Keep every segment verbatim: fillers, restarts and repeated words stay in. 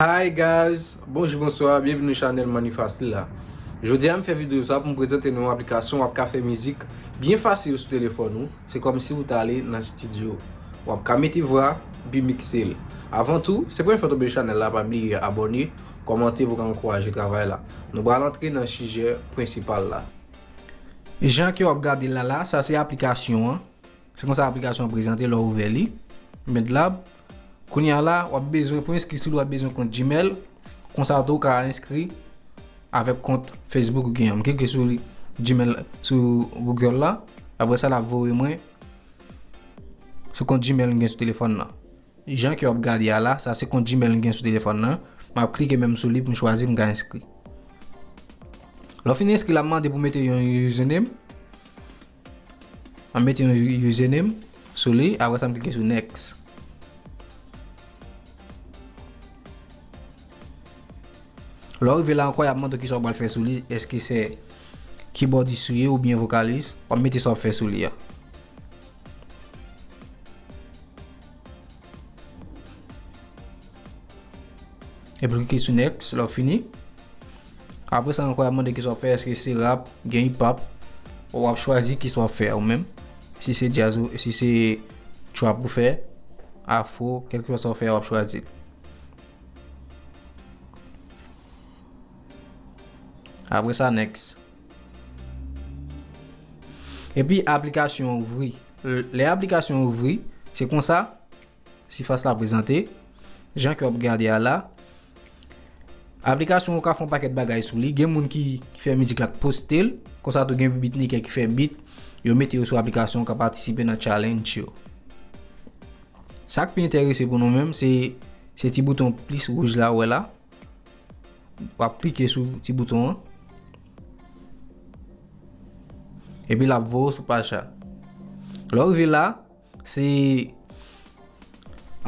Hi guys, bonjou, bonswa, byenvini chanèl Money Fasil la. Jodi a m fè videyo sa pou m prezante nou yon aplikasyon w ap ka fè mizik byen fasil sou telefòn ou. Se kòmsi ou t ale nan estidyo. W ap ka mete vwa, epi mikse l. Avan tou, se premye fwa w tonbe chanèl la, pa bliye abòne, kòmante pou w ka ankouraje travay la. Nou pral antre nan sijè prensipal la. Jan ke w ap gade l la la, sa se aplikasyon an. Se konsa aplikasyon an prezante lè w ouvè li. Med Lab. Kounye a la, w ap bezwen, pou enskri sou li, w ap bezwen kont Gmail. Konsa tou, w ka enskri avèk kont Facebook ou genyen. M klike sou li, Gmail, sou Google la. Apre sa, l ap voye mwen sou kont Gmail m gen sou telefòn nan. Jan ke w ap gade a la, sa se kont Gmail m gen sou telefòn nan. M ap klike menm sou li pou m chwazi m ka enskri. Lè w fin enskri, l ap mande pou w mete yon username. M ap mete yon username sou li, apre sa m klike sou next. Lè w rive la ankò, y ap mande w kisa w pral fè sou li, èske se kibòdis ou ye oubyen vokalis, w ap mete sa w ap fè sou li a. Epi w klike sou next, lè w fini. Apre sa ankò, y ap mande kisa w ap fè, èske se rap, gen hip hop, w ap chwazi kisa w ap fè ou menm. Si se djaz ou, si se trap ou fè, afro, kèlkeswa sa w fè, w ap chwazi. Apre sa, next. Epi aplikasyon an ouvri. Lè aplikasyon an ouvri, se konsa sifas la prezante. Jan ke w ap gade a la, aplikasyon ou ka fè yon pakèt bagay sou li. Gen moun ki, ki fè mizik la k poste l. Konsa tou gen beatmaker ki fè beat. Yo mete yo sou aplikasyon, ou ka patisipe nan challenge yo. Sa k pi enterese pou nou menm, se, se ti bouton plis wouj la, ou wè la. W ap klike sou ti bouton an. Epi l ap voye w sou paj sa. Lè w rive la, se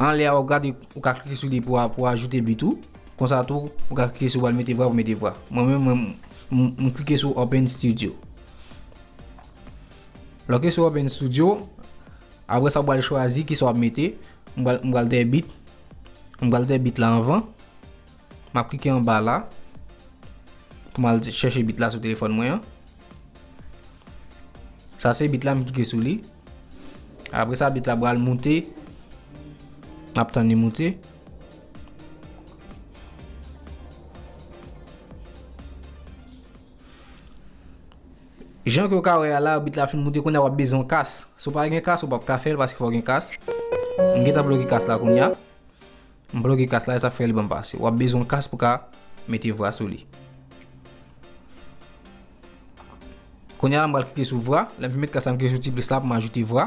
anlè a w ap gade, ou ka klike sou li pou, pou ajoute beat ou. Konsa tou, ou ka klike sou pral mete vwa pou mete vwa. Mwen menm, mwen, m, m klike sou Open Studio. Lè w klike sou Open Studio, apre sa, ou pral chwazi kisa w ap mete. M pral, m pral dèyè beat. M pral dèyè beat la anvan. M ap klike anba la pou m al chèche beat la sou telefòn mwen an. Sa se beat la, m klike sou li. Apre sa, beat la pral moute. M ap tann li moute. Jan ke w ka wè a la, beat la fin moute, kounye a w ap bezwen yon kas. Si w pa gen kas, ou p ap ka fè l paske fò w gen kas. M gentan bloke kas la kounye a. M bloke kas la, e sa k fè li ban m pase. W ap bezwen yon kas pou ka mete vwa sou li. Kounye a la, m pral klike sou vwa. Lè m fin met kas la, m klike sou ti plis la pou m ajoute vwa.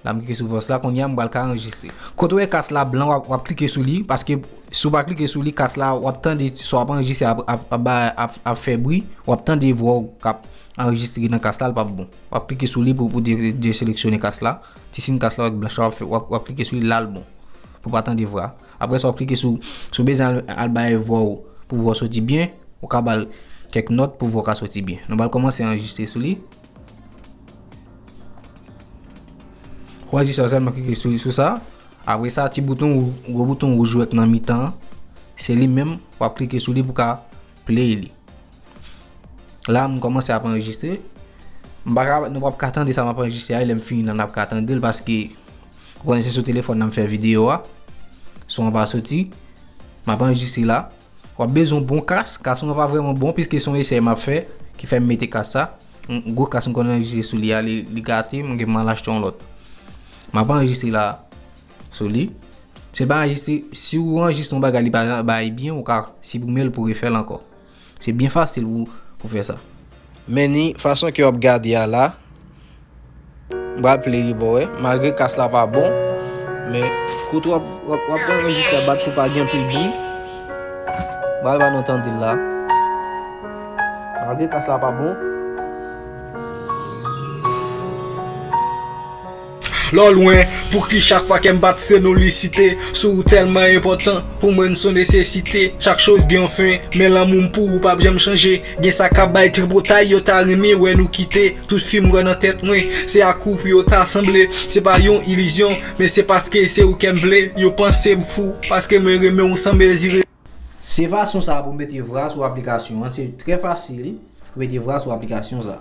La, m klike sou vwa la, kounye a, m pral ka anrejistre. Kote w wè kas la blan, w ap, w ap klike sou li, paske si w pa klike sou li, kas la, w ap tande, sa w ap anrejistre ap, ap, ap, ap, ap fè bri, w ap tande vwa w k ap anrejistre nan kas la, l p ap bon. W ap klike sou li pou, pou de-, deseleksyone kas la. Ti siy kas la, w ap blanch la, w ap fè, w ap, w ap klike sou li, la l bon. Pou pa tande vwa. Apre sa, w ap klike sou, si w bezwen al, al bay vwa w, pou vwa w soti byen, ou ka ba l kèk nòt pou vwa w ka soti byen. Nou pral kòmanse anrejistre sou li. Ou anrejistre sèlman klike sou, sou sa. Apre sa, ti bouton wou-, gwo bouton wouj ou wè k nan mitan an, se li menm, w ap klike sou li pou ka play li. La, m kòmanse ap anrejistre. M pa ka, nou p ap ka tande sa m ap anrejistre a, lè m fini la, n ap ka tande l, paske ou konnen se sou telefòn nan m fè videyo a. Son an pa soti. M ap anrejistre la. W ap bezwen yon bon kas. Kas mwen pa vrèman bon, piske se yon esèy m ap fè, ki fè m mete kas sa. Yon gwo kas m konn anrejistre sou li a, li, li gate, mwen gen pou m al achte yon lòt. M ap anrejistre la sou li. Se pa anrejistre, si w anrejistre yon bagay, li pa bay byen, ou ka siprime l pou refè l ankò. Se byen fasil pou, pou fè sa. Men ni fason ke w ap gade a la, m pral play li ba w wè. Malgre kas la pa bon, men kote w ap, w ap, w ap anrejistre a bat pou pa gen anpil bri. M pral ba nou tande l la. Malgre kas la pa bon. Lò lwen, pou ki chak fwa kè m bat se nou li site. Si w tèlman enpòtan, pou mwen n son nesesite. Chak choz gen yon fen, men lanmou m pou ou p ap janm chanje. Gen sa k ap bay tripotay, yo ta renmen wè nou kite. Tout fi m wè nan tèt mwen, se ak ou pou yo ta sanble. Se pa yon ilizyon, men se paske se ou kè m vle. Yo panse m fou, paske mwen renmen w san mezire. Se fason sa pou mete vra sou aplikasyon an, se trè fasil pou mete vra sou aplikasyon sa.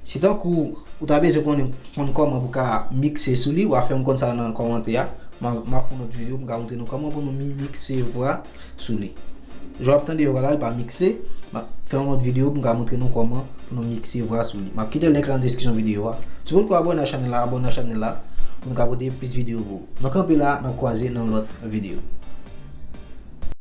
Se tankou ou ta bezwen konnen konn kòman pou ka mikse sou li, w a fè m konn sa nan kòmantè a. M a, m a fè yon lòt videyo pou m ka montre nou kòman pou nou mi- mikse vra sou li. Jan w ap tande vra la, li pa mikse. M a fè yon lòt videyo pou m ka montre nou kòman pou nou mikse vra sou li. M ap kite link la nan deskripsyon videyo a. Si w potko abòne a chanèl la, abòne a chanèl la pou nou ka pote plis videyo pou ou. Nou kanpe la, n ap kwaze nan lòt videyo.